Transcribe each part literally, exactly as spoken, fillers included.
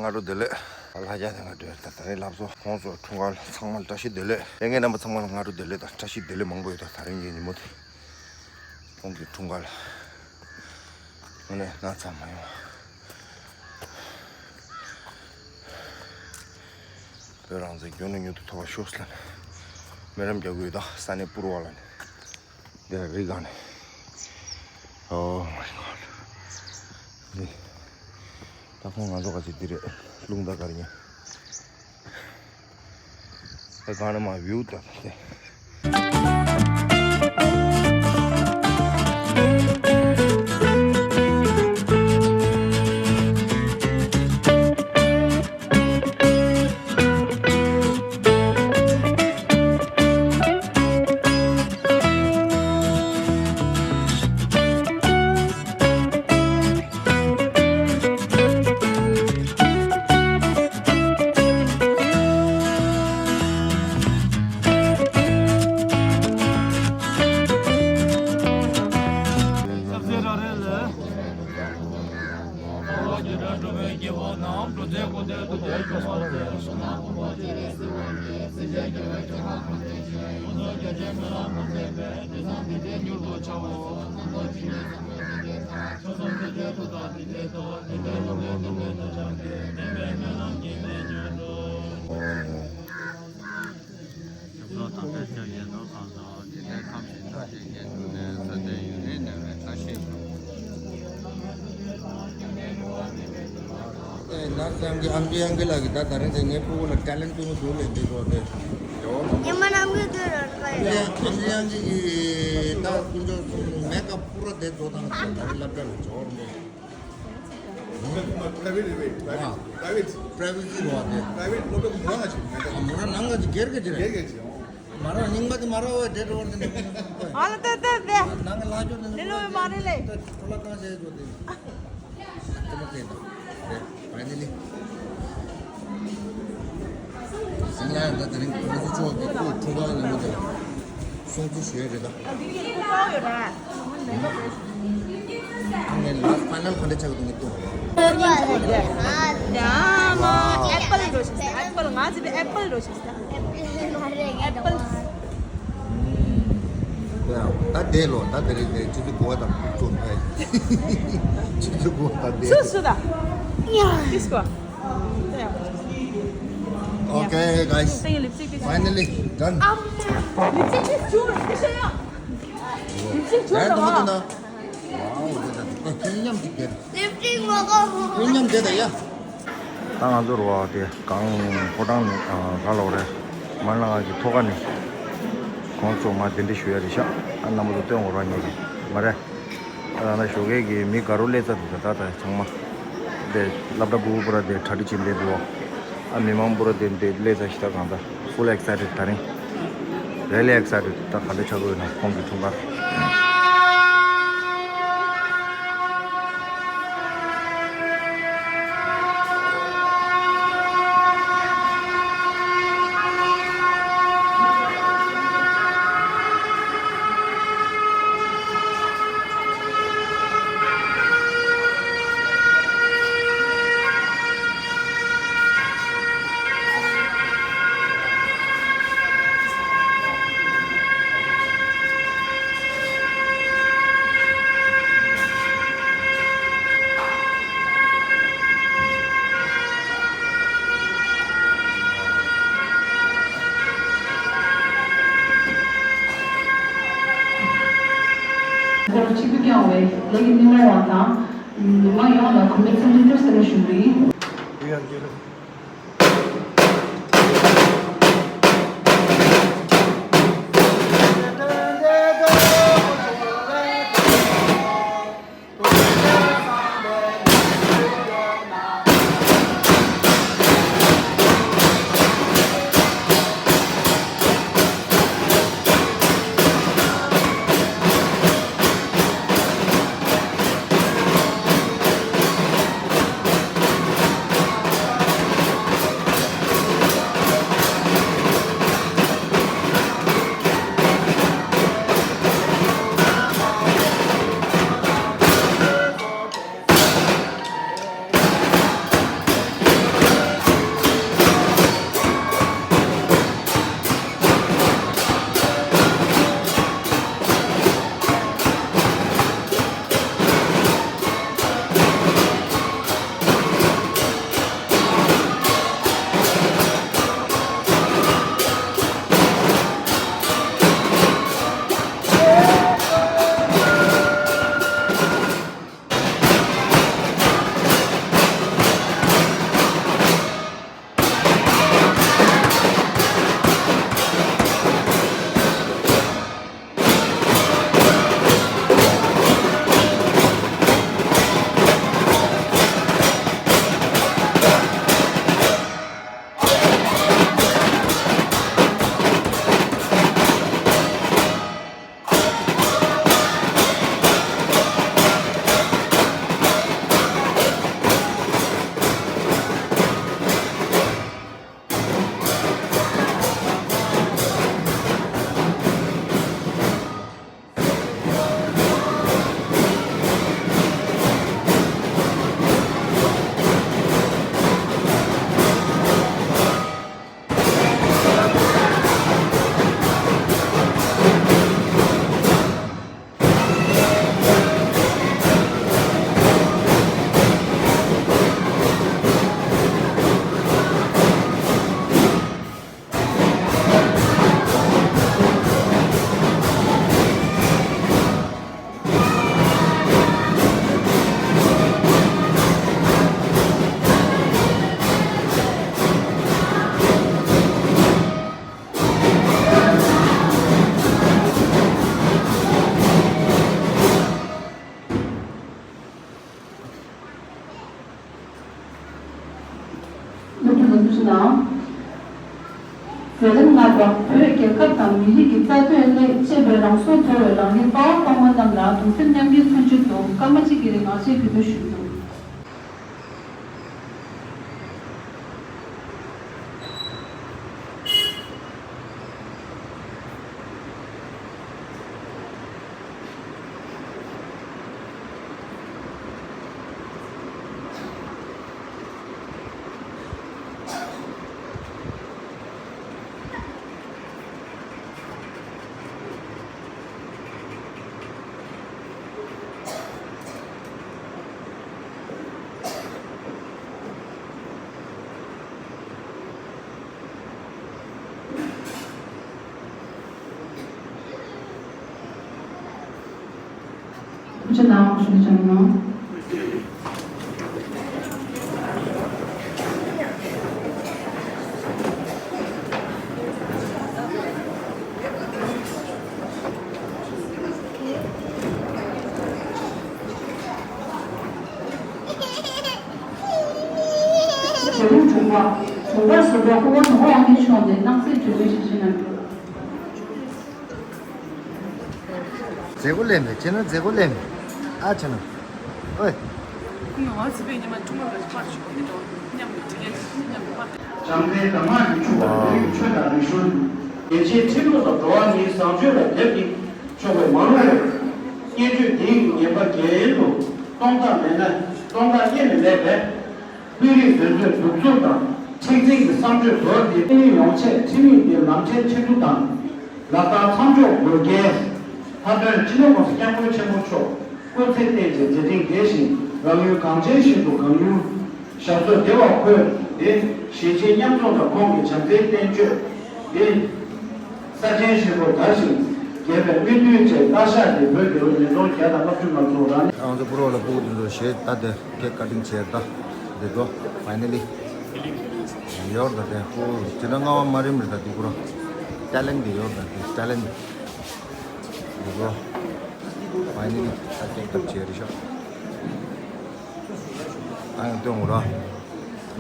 སྔ་དྲོ་བདེ་ལེགས། ལྷ་རྒྱལ་དང་ང་འབྲེལ་ད་ད་རེས་ལབ་སོ་ཁོང་ཚོ་འཁྲུངས་སྐར་ཚང་མ་ལ་བཀྲ་ཤིས་བདེ་ལེགས། ལྷན་རྒྱས་རྣམ་པ་ཚང་མ་ལ་སྔ་དྲོ་བདེ་ལེགས་དང་བཀྲ་ཤིས་བདེ་ལེགས་མང་པོ་ཡོད། ད་ད་རིང་གི་ཉིན་མོ་དེ་ཁོང་གི་འཁྲུངས་སྐར་ལ་དངོས་གནས་ན་ཚ་མ་ཡོང་། བོད་རང་བཙན་མགྱོགས་ནས་མྱུར་དུ་ཐོབ་པར་ཤོག་ཟེར་ནས་སྨོན་ལམ་རྒྱག་གི་ཡོད། ད་ས་གནས་པུར་བ་ལ་ནས། འདིར་རི་སྒང་ནས། Oh my God. འདི། ད་ཁོང་ང་ཚོ་ག་ཚོད་འདི་རེད། རླུང་རྟ་ག་རེ་ཉོ། ད་གང་ན་མ་བིའུ་ད་ད་དེ། ཨེ་ན་སང་གི་ཨང་ཀི་ཨང་ཀི་ལགས་ཀྱིས་ད་ད་རིང་དེ་ངའི་སྤུ་གུ་ལ་ཊེ་ལེན་ཊི་སྤུས་མོ་འདུག་ལས་འདི་གོ་དེ། ཉི་མ་ནང་གི་དུས་ར་ཨང་ཀི་ཨང་ཀི་ཨང་ཀི་གི་ད་དཀོན་མཆོག་གསུམ་མེ་ཀབ་པུ་ར་དེ་བཟོ་དང་ད་རིང་སློབ་གྲྭ་ལ་འབྱོར་འདུག Private, private, private. Ah. Private. Privacy རོགས་དེ། Private སློབ་གྲྭ་མོ་རང་ང་ཆེ། མོ་རང་ནང་ང་ཆེ་སྒེར་གྱི་ཆེ་རེད། སྒེར་གྱི་ཆེ། མ་ར་རྙིང་མ་དེ་མ་ར་བས་དེ་འགྲོ་བར་དེ་འགྲོ་གི་འདུག་ཨ་ལ་དེ་དེ་དེ། ནང་གི་ལྷ་ཆོས་དེ་འདི་ལོ་མ་རེད་ལེ། ཁོ་ལ་གང་བྱས་འགྲོ་དེ། དེ་མ་དེ་དང་། དེ་ཕ་ནི་ལི། སིང་ལ་ཡང་ད་དེ་རིང་ཁོ་ཚོ་ཕྱོགས་ཀྱི་ཁོའི་འཁྲུངས་སྐར་ལ་མོ་དེ་སྲུང་བརྩི་ཞུ་ཡ་རེད་ད། ཨ་ནི་ལ་ཕ་ནལ་ག་འདྲ་ཆགས་འདུག་ངས་ལྟོས། ཡ་མ་ཨེ་པལ་འགྲོ་ཞིག་ཟེར། ཨེ་པལ། ང་ཚོ་དེ་ཨེ་པལ་འགྲོ་ཞིག་ཟེར། ཨེ་པལ། ད་དེ་ལོ་ད་དེ་རིང་དེ་ཆུ་ཚོད་དགུ་པ་དང་དགུ་ཚོད་ནས་ཆུ་ཚོད་དགུ་པ་དང་དེ། སུ་སུ་ད། ཡ། This one. Okay, guys. Finally done. ལིབ་སི་ཊིག་ཅུ་རེད་ཤ་ཡ། ལིབ་སི་ཊིག་ཅུ་རེད་བ། ལིབ་སི་ཊིག་མ་གོ་ཁོ་ཉམས་ཀྱི་རེད། ཁོ་ཉམས་བསྡད་ད་ཡ། ད་ང་ཚོ་རུ་བ་དེ་གང་ཕོ་བྲང་ནས་ག་ལོག་རེད། མ་ལ་ང་གི་ཐོག་ཁ་ནས་ཁོང་ཚོ་མ་གདན་འདྲེན་ཞུ་ཡ་རེད་ཤག་ཨ་རྣམ་པ་ཚོ་སྟོན་འོར་བ་ཉོ་གི་མ་རེད། ད་ལྟ་ཞོགས་ཀས་ཀྱི་མི་དགའ་རོགས་སླེབས་ཚར་འདུག་ད་ད་ཚང་མ། དེ་སློབ་གྲྭ་སྤུ་གུ་པུ་ར་དེ་གྲ་སྒྲིག་བྱེད་འདོད་འདུག་ཨ་མི་མང་པུ་ར་དེ་འདྲེ་སླེབས་ཚར་ཤི་ད་གང་ད། Full excited ད་རིང་། Really excited ད་ག་འདྲ་ཆགས་ཀྱི་ཡོད་ན་ཁོང་གི་འཁྲུངས་སྐར། སྐོར་གཅིག་ཏུ་བསྐྱངས་བའི་ལས་ཀྱི་སྣེ་མོ་བ་དང་མི་མང་ཡོངས་ལ་གོམ་པའི་འཚམས་འདྲི་བསྟར་ཟིན་ཞུ་གི་ཡིན། བགྲོ་གླེང་ལྔ་པ། བོད་རྒྱལ་ཁབ་དང་མི་རིགས་ཀྱི་རྩ་དོན་སླད་གཅེས་པའི་རང་སྲོག་དོར་བའི་རང་རིགས་དཔའ་བོ་དཔའ་མོ་རྣམས་ལ་གདུང་སེམས་མཉམ་སྐྱེད་མཚོན་ཆེད་དུ་སྐར་མ་གཅིག་གི་རིང་ངག་བཅད་ཕུལ་འདུན་ཞུས་འདུག་ཁུ་ཆ་ནང་ཞུ་ཆ་ནང་། བྱེད་རིམ་དྲུག་པ། དྲུག་པར་ཟུར་པ་སྐུ་ངོ་དོན་གྲུབ་དབང་འདུས་མཆོག་ནས་སྣང་གསལ་གྲོས་མོལ་ཞིག་ཞུས་གནང་རྒྱུ། མཛད་སྒོ་ལེན་པས་ཅི་ན་མཛད་སྒོ་ལེན་པས་ཨ་ཅི་ན་ཨོའི། ཁོང་ང་ཚེ་འཕེལ་ཉི་མ་ཐུགས་མ་འགའ་ཞིག་པར་ཞུ་བ་དེ་འདྲ་མཉམ་དུ་དྲི་ལན་མཉམ་དུ་པར། བྱམས་བརྩེའི་གདམས་ངག་གིས་ཕྱུག་པ་བོད་ཡིག་ཆོས་དང་རིག་གཞུང་། རྒྱལ་ཆེན་ཁྲི་ལོ་དང་འགྲོ་བ་མིའི་བཟང་སྤྱོད་ལ་དེབ་ཀྱིས་ཕྱུག་པའི་མ་རུངས་པའི་བསྙན་བརྗོད་དེ་ཡི་ངན་པ་རྒྱན་དུ་སྟོང་རྟགས་མེད་ན་སྟོང་རྟགས་རྙེད་ནས་མེད་པས། དཔོན་རིགས་དེ་ཚོས་གདུག་རྩུབ་དང་མཁྲེགས་འཛིན་གྱི་བསམ་སྤྱོད་དོར་ཏེ་ཕན་ཡོན་ཡོང་ཆེད་ཁྲིམས་ཡིག་དེ་ལམ་ཁྲལ་ཆེ་འབྲུ་དང་། ལག་བསྟར་མཚམས་འཇོག་དགོས་གལ། མཐའ་དོན་སྤྱི་ནོར་༸གོང་ས་༸སྐྱབས་མགོན་ཆེན་པོ་མཆོག་སྐུ་ཚེ་བརྟན་ཅིང་མཛད་འཕྲིན་རྒྱས་ཤིང་རང་ཡུལ་གངས་ཅན་ཞིང་དུ་གང་ཡུལ་ཞབས་སོར་བདེ་བར་འཁོད་དེ་གཞིས་བྱེས་མཉམ་འཛོམས་དང་ཁོང་གི་བྱམས་བརྩེའི་བསྟན་བཅོས་དེ་ས་ཆེན་ཞིག་པོར་དར་ཞིང་རྒྱས་པའི་སྨོན་འདུན་བཅས་བཀའ་ཤག་གིས་བོད་རྒྱལ་ལོ་ཉིས་སྟོང་བརྒྱ་དང་ལྔ་བཅུ་ང་གསུམ་རང་ང་ཚོ་པུ་རོ་ལ་ཕྲུ་གུ་དེ་ཚོ་ཞེས་ད་དེ་ཀེག་ཀ་ཊིང་བྱས་ད་འདི་ཚོ་ཕའི་ནལ་ལི་ཡོར་ད་དེ་ཁོ་དེ་འདྲ་ལྔ་པ་མ་རིམ་རེད། ད་དེ་པུ་རོ་ཊེ་ལེན་ཊི་དེ་ཡོར་ད་དེ་ཊེ་ལེན་ཊི་འདི་ཚོ་ཕའི་ནལ་ལི་ད་ཀེག་ཀ་ཊིང་བྱས་རེད་ཤག་ཨ་ཡང་སྟོན་འོང་ར།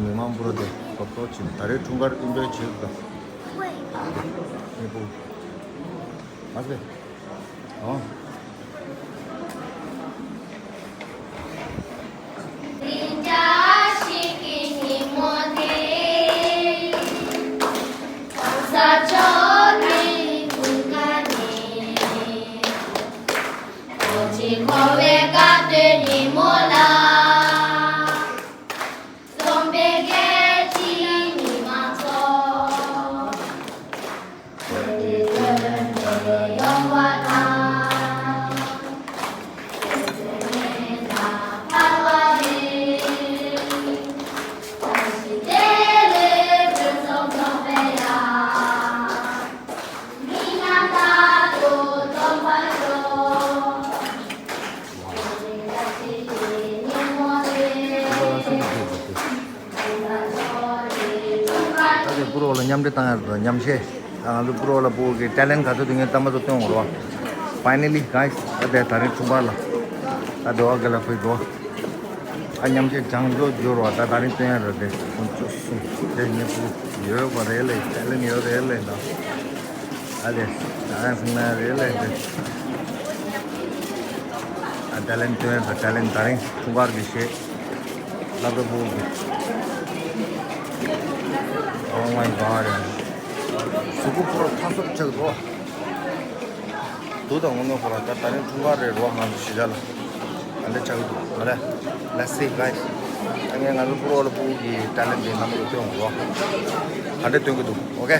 མི་མང་པུ་རོ་དེ་ཐོབ་ཐོབ་ཕྱིན་ད་རེས་འཁྲུངས་སྐར་ཨིན་ཇོའི་བྱེད་དང་། མི་པུ་མ་ཟེ་ཨོ། འཁོར་བའི་སྐབས་དུས་ཉིན་མོ་ལ། རྩོམ་པའི་སྐད་ཅིག་མི་མང་ཚོགས། བོད་དེ་བོད་ནས་ཡོང་བ་དང་། བོད་དེ་ངེད་དང་འཕར་བ་རེད། བཀྲ་ཤིས་བདེ་ལེགས་བོད་རྩོམ་རྫོགས་པའི་ཡ། མི་ཉམས་རྟག་ཏུ་སྟོན་པར་ཤོག་ད་དེ་པུ་རོ་ལ་མཉམ་འབྲེལ་བཏང་ཡ་རེད། མཉམ་གཞས་ད་ང་ཚོ་པུ་རོ་ལ་པུ་གི་ཊེ་ལེན་ཊི་ག་ཚོད་འདུག་ངས་རྩ་མ་ཚོ་སྟོན་འོང་རོགས། Finally guys ད་དེ་ད་རིང་འཁྲུངས་སྐར་ལ་ད་དེ་བ་ག་ལ་ཕུལ་འགྲོ། ཨ་མཉམ་གཞས་བྱང་ཆུབ་འགྱུར་བ་ད་ད་རིང་སྟོན་ཡ་རེད། དེ་ཁོང་ཚོ་གསུམ་དེ་ཉེ་པོ་ཡོད་པ་རེད་ལེ། ཊེ་ལེན་ཊི་ཡོད་རེད་ལེ་ད། ཨ་ལེ། ད་ཡང་སེམས་ན་རེད་ལེ་འདི། ཨ་ཊེ་ལེན་ཊི་སྟོན་ད་ཊེ་ལེན་ཊི་ད་རིང་འཁྲུངས་སྐར་གྱི་གཞས། སློབ་གྲྭ་པུ་གི། Oh my god. གཟུགས་པོ་ཁོ་ར་ཐ་སོབ་ཆགས་འགྲོ། དུ་དང་ངོ་ནོ་ཁོ་ར་ད་ད་རིང་འཁྲུངས་སྐར་རེད་རོ། ང་ཚོ་གཞིས་ཆགས་ལ། ཨ་འདྲ་ཆགས་འདུག་མ་རེད། Let's see guys. ཨ་ངས་ང་ཚོ་པུ་རོ་ལ་པུ་གི་ཊེ་ལེན་ཊི་དེ་ནམ་རུ་སྟོན་འོང་རོགས། ག་འདྲ་སྟོན་གི་འདུག་ཨོ་ཀེ།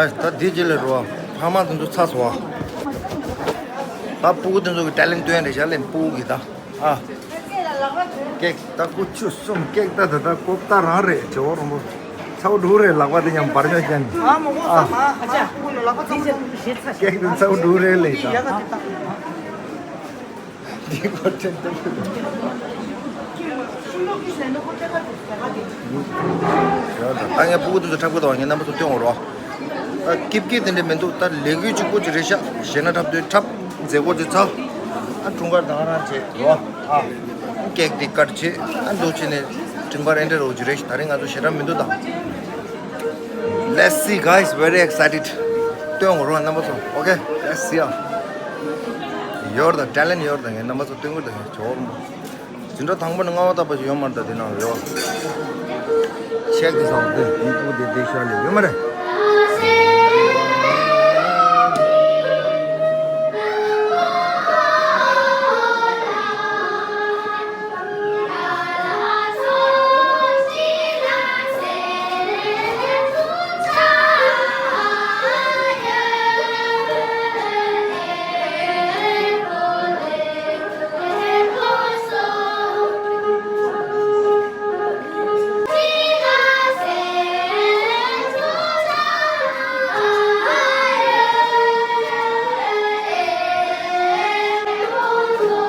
ད་འདི་རྗེས་ལས་རོ། ཕ་མ་དེ་ཚོ་ཚ་སོང་ཨ། ད་སྤུ་གུ་དེ་ཚོ་གི་ཊེ་ལེན་ཊི་སྟོན་རེད་ཤག་ལས་སྤུ་གུ་གི་ད། ཨ། ཀེག་ད་ཀུ་ཆུ་གསུམ་ཀེག་ད་ད་ད་ཀོབ་ད་རང་རེད་ཇོ་བོ་རོང་པོ། ཚ་བོ་འགྲོ་རེད་ལག་པ་དེ་ཡང་འབར་ཉོ་ཅན། ཨ་མོ་གོ་ཨ། ས་མ་ཨ་ཅག་ཀེག་དེ་ཚ་བོ་འགྲོ་རེད་ལས་ད། འདི་ཁོ་ཁྲེན་ཏུ། ད་ངས་སྤུ་གུ་དེ་ཚོ་འཁྲབ་གི་འདུག་ངས་རྣམ་པ་ཚོ་སྟོན་འོང་རོགས། ད་སྐྱིད་སྐྱིད་དེ་འདྲ་མི་འདུག་ད་ལས་འགུལ་གཅིག་པོ་ཅིག་རེད་ཤག་ཞེ་ན་འཁྲབ་དུས་འཁྲབ་མཛད་སྒོ་ཅིག་ཚར། ཨ་འཁྲུངས་སྐར་ད་ག་རང་བྱེད་རོགས། ཨ་ཀེག་དེ་ཀཊ་བྱེད། ཨ་འདུག་བྱས་ནས་འཁྲུངས་སྐར་ཨེ་འདྲ་རོགས་ཅིག་རེད་ཤག་ད་རིང་ང་ཚོ་ཞེ་དྲག་མི་འདུག་ད། Let's see, guys, very excited. སྟོན་འོང་རོགས་རྣམ་པ་ཚོ། ཨོ་ཁེ། Let's see. ཨ་ཡོད་ད། ཊེ་ལེན་ཊི་ཡོད་ད། ངས་རྣམ་པ་ཚོ་སྟོན་གི་ད། ངས་ཇོ་བོ་རོང་པོ། འཛིན་གྲྭ་དང་པོ་ནས་ལྔ་པ་བར་ཞིག་ཡོད་མ་རེད་ད། དེ་ནང་ཡོད། ཆེག་དེ་ཚང་དེ་མི་ཕུག་དེ་དེ་ཤོར་ལས་ཡོད་མ་རེད།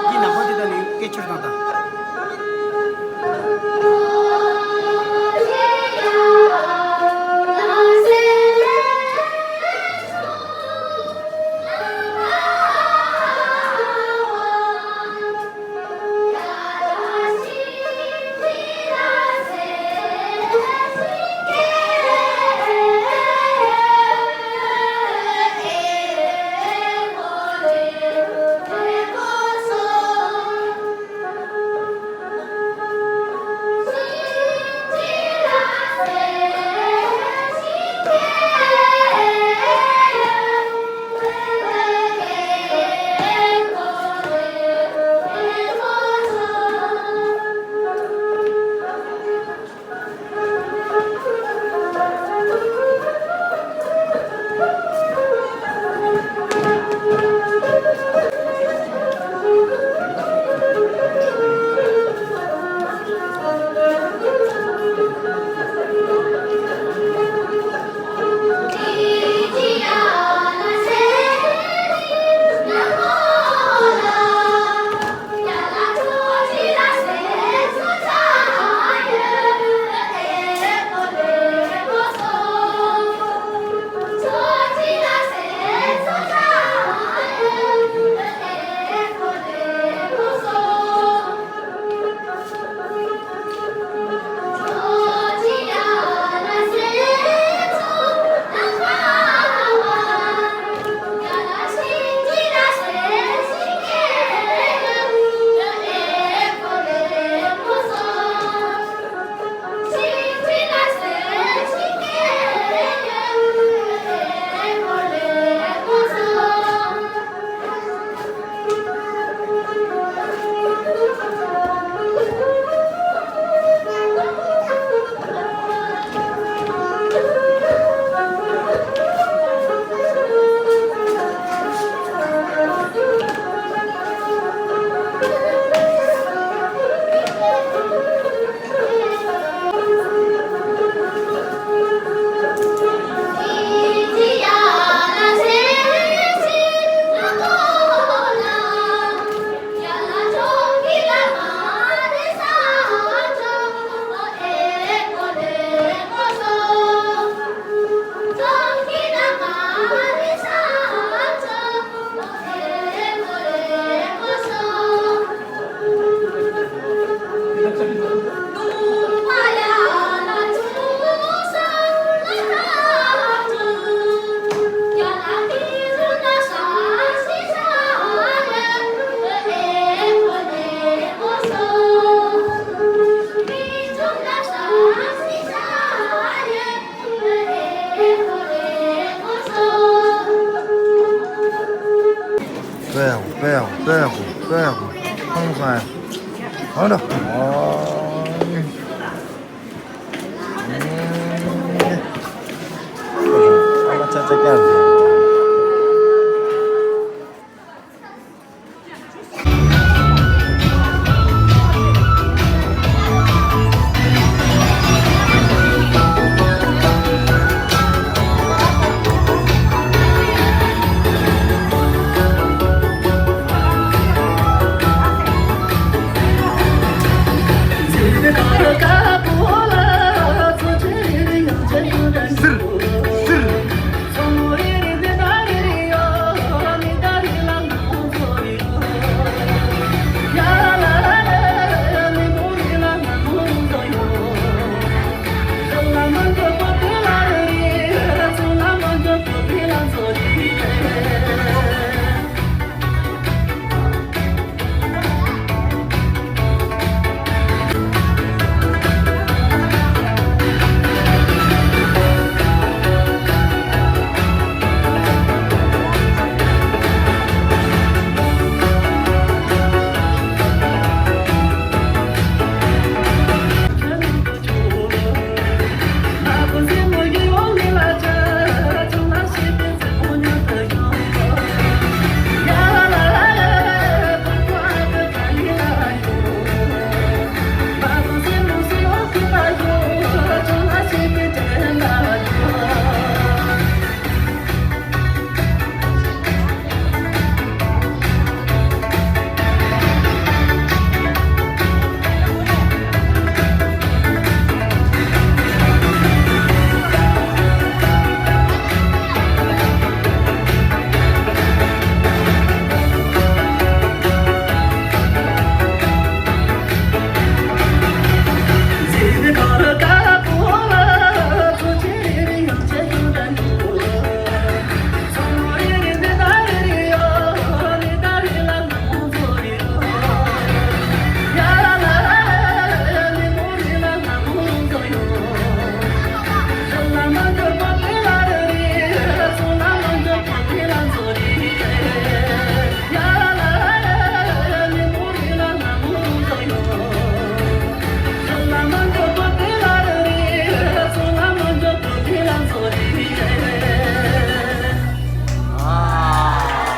འདི་ནག་པོ་འདི་དག་ནི་སྐད་ཆེར་བཏང་དང་།